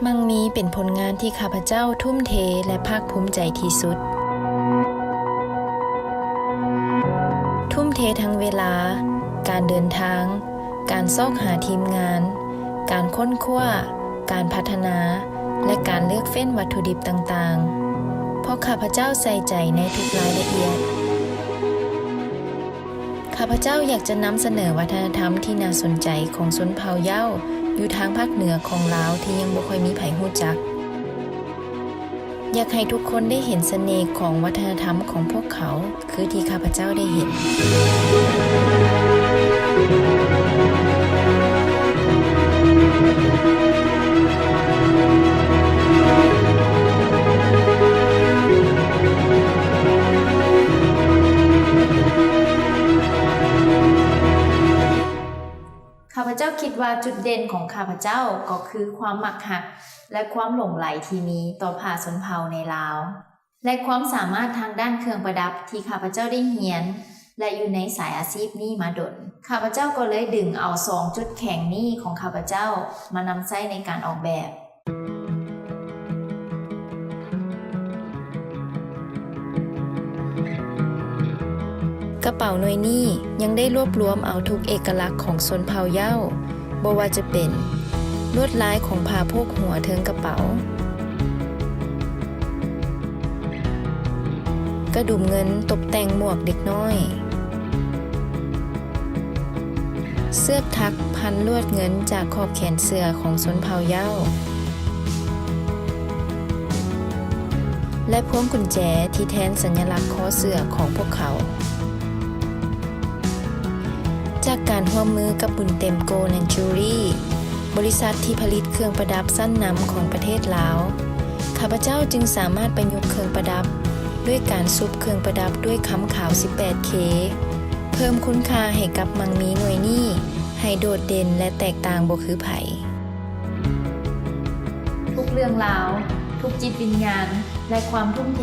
ມັ່ງມີເປັນຜົນງານທີ່ຂ້າພະເຈົ້າທຸ່ມເທ ແລະ ພາກພູມໃຈທີ່ສຸດ. ທຸ່ມເທທັງເວລາ, ການເດີນທາງ, ການຊອກຫາທີມງານ, ການຄົ້ນຄວ້າ, ການພັດທະນາ ແລະ ການເລືອກເຟ້ນວັດຖຸດິບຕ່າງໆ, ເພາະຂ້າພະເຈົ້າໃສ່ໃຈໃນທຸກລາຍລະອຽດ. ຂ້າພະເຈົ້າຢາກຈະນຳສະເໜີວັດທະນະທຳທີ່ໜ້າສົນໃຈຂອງຊົນເຜົ່າເຍົາຢູ່ທາງພາກເໜືອຂອງລາວທີ່ຍັງບໍ່ຄ່ອຍມີໃຜຮູ້ຈັກ. ຢາກໃຫ້ທຸກຄົນໄດ້ເຫັນສະເໜ່ຂອງວັດທະນະທຳຂອງພວກເຂົາ ຄືທີ່ຂ້າພະເຈົ້າໄດ້ເຫັນ. ຂ້າພະເຈົ້າຄິດວ່າຈຸດເດັ່ນຂອງຂ້າພະເຈົ້າກໍຄືຄວາມມັກຮັກ ແລະ ຄວາມຫຼົງໄຫຼທີ່ມີຕໍ່ຜ້າຊົນເຜົ່າໃນລາວ ແລະ ຄວາມສາມາດທາງດ້ານເຄື່ອງປະດັບທີ່ຂ້າພະເຈົ້າໄດ້ຮຽນ ແລະ ຢູ່ໃນສາຍອາຊີບນີ້ມາດົນ. ຂ້າພະເຈົ້າກໍເລີຍດຶງເອົາສອງຈຸດແຂງນີ້ຂອງຂ້າພະເຈົ້າມານຳໃຊ້ໃນການອອກແບບ. ກະເປົາໜ່ວຍນີ້ຍັງໄດ້ລວບລວມເອົາທຸກເອກະລັກຂອງຊົນເຜົ່າເຍົາ, ບໍ່ວ່າຈະເປັນ ລວດລາຍຂອງຜ້າໂພກຫົວເທິງກະເປົາ, ກະດຸມເງິນຕົບແຕ່ງໝວກເດັກນ້ອຍ, ເຊືອກຖັກພັນລວດເງິນຈາກຂອບແຂນເສື້ອຂອງຊົນເຜົ່າເຍົາ ແລະ ພວງກຸນແຈທີ່ແທນສັນຍະລັກຄໍເສື້ອຂອງພວກເຂົາ. ຈາກການຮ່ວມມືກັບບຸນເຕັມ Gold and Jewelry, ບໍລິສັດທີ່ຜະລິດເຄື່ອງປະດັບຊັ້ນນຳຂອງປະເທດລາວ, ຂ້າພະເຈົ້າຈຶ່ງສາມາດປະຍຸກເຄື່ອງປະດັບດ້ວຍການຊຸບເຄື່ອງປະດັບດ້ວຍຄຳຂາວສິບແປດເຄ ເພີ່ມຄຸນຄ່າໃຫ້ກັບມັ່ງມີໜ່ວຍນີ້ໃຫ້ໂດດເດັ່ນ ແລະ ແຕກຕ່າງບໍ່ຄືໃຜ. ທຸກເລື່ອງລາວ, ທຸກຈິດວິນຍານ ແລະ ຄວາມທຸ່ມເທ,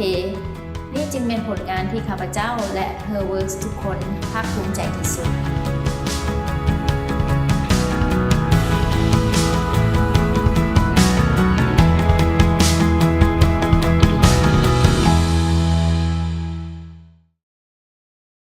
ນີ້ຈຶ່ງແມ່ນຜົນງານທີ່ຂ້າພະເຈົ້າ ແລະ Her Works ທຸກຄົນພາກພູມໃຈທີ່ສຸດ.